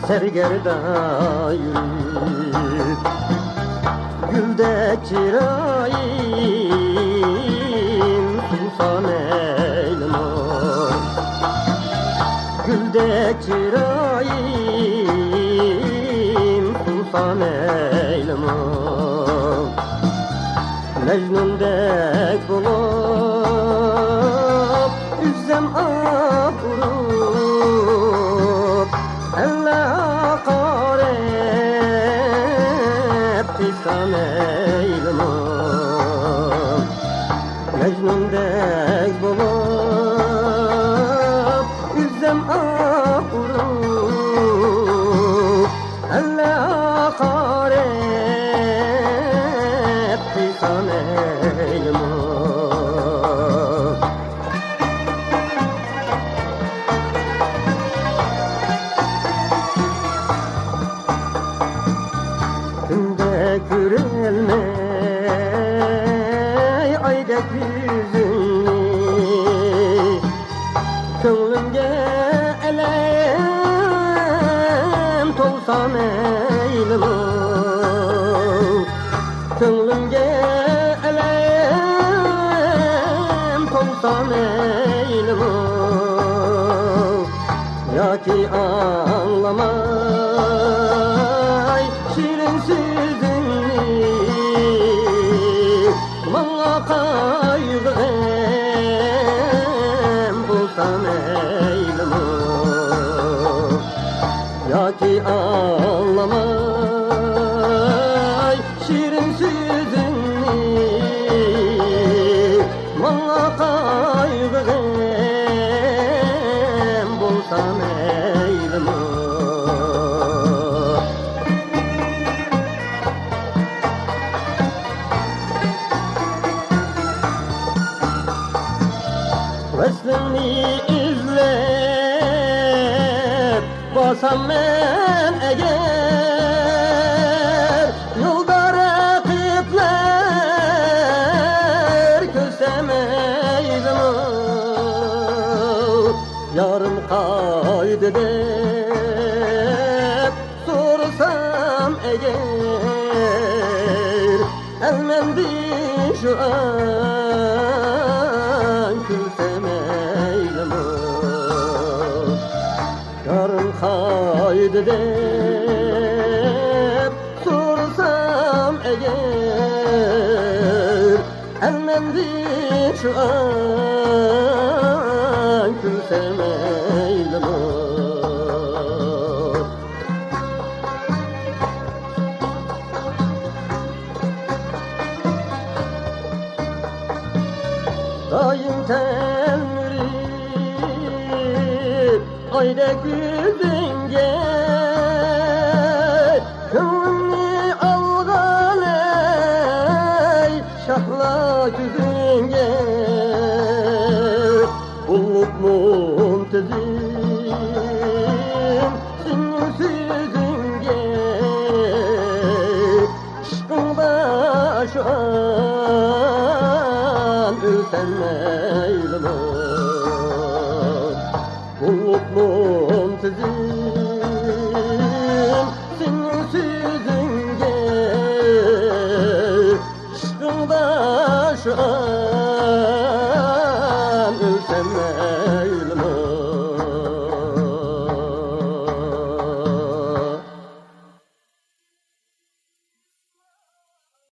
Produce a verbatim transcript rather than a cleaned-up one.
سەرگەردان يۈرۈپ، گۈلدەك چىرايىم سۇنسا مەيلىمۇ، گۈلدەك چىرايىم سۇنسا مەيلىمۇ، مەجنۇندەك بولۇپ ئۈزسەم ئاھ ئۇرۇپ، ئەللە قارەپ قىسا مەيلىمۇ، مەجنۇندەك بولۇپ ئۈزسەم ئاھ ئۇرۇپ، ئەللە قارەپ قىسا مەيلىمۇ. كۈندە كۆرەلمەي ئايدەك يۈزۈڭنى، كۆڭلۈمگە ئەلەم تولسا مەيلىمۇ، كۆڭلۈمگە ئەلەم تولسا مەيلىمۇ، ياكى ئاڭلىماي شېرىن سۆزۈڭنى، ماڭا قايغۇ غەم بولسا مەيلىمۇ، ياكى ئاڭلىماي شېرىن سۆزۈڭنى، ماڭا قايغۇ غەم بولسا مەيلىمۇ. ۋەسلىڭنى ئىزلەپ بارسام مەن ئەگەر، يولدا رەقىبلەر كۆرسە مەيلىمۇ، يارىم قايدا دەپ سورىسام ئەگەر، ئەلمەندى شۇ ئان كۈلسە مەيلىمۇ، يارىم قايدا دەپ سورىسام ئەگەر، ئەلمەندى شۇ ئان كۈلسە مەيلىمۇ. دائىم تەلمۈرۈپ ئايدەك يۈزۈڭگە، كۆڭلۈمنى ئالغىنەي شاھلا كۆزۈڭگە، بولۇپ مۇنتىزىم سېنىڭ سۆزۈڭگە، ئىشقىڭدا شۇ ئان ئۆلسەم